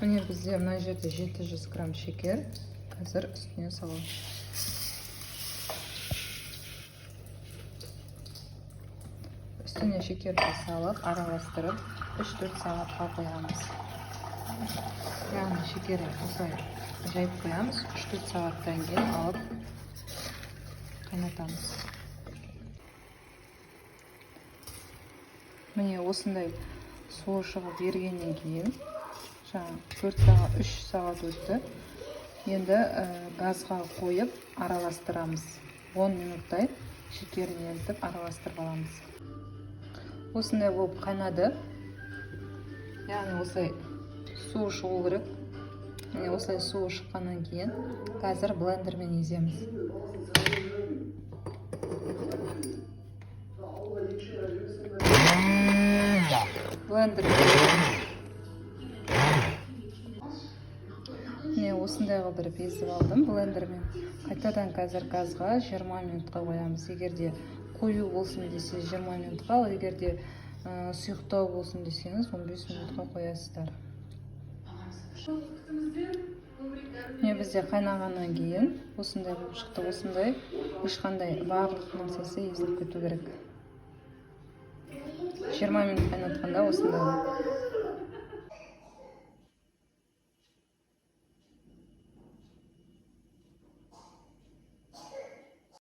Міне, бізде мына жерде 700 грамм шекер. Қазір үстіне саламыз. Үстіне шекерді салып, араластырып, 3-4 сағатқа қоямыз. Яғни шекерді осылай жайып қоямыз, 3-4 сағаттан кейін алып қайнатамыз. Міне, осындай суы шығып ергеннен кейін, жаңа 4 сағат, 3 сағат өтті. Енді газға қойып араластырамыз. 10 минуттай шекерін ерітіп, араластырып аламыз. Осындай болып қайнады. Яғни осылай суы шығу керек. Міне, осылай суы шыққаннан кейін қазір блендермен еземіз. Блендер, міне, осындай қылдырып езіп алдым блендермен. Қайтадан қазір газға 20 минутқа қоямыз. Егер де қою болсын десе, 20 минутқа, ал егер де сұйықтау болсын десеңіз, 15 минутқа қоясыздар. Міне, бізде қайнағаннан кейін осындай болып шықты. Осындай ешқандай, барлық нәрсесі езіліп кету керек. 20 минут қайнатқанда осындай болады.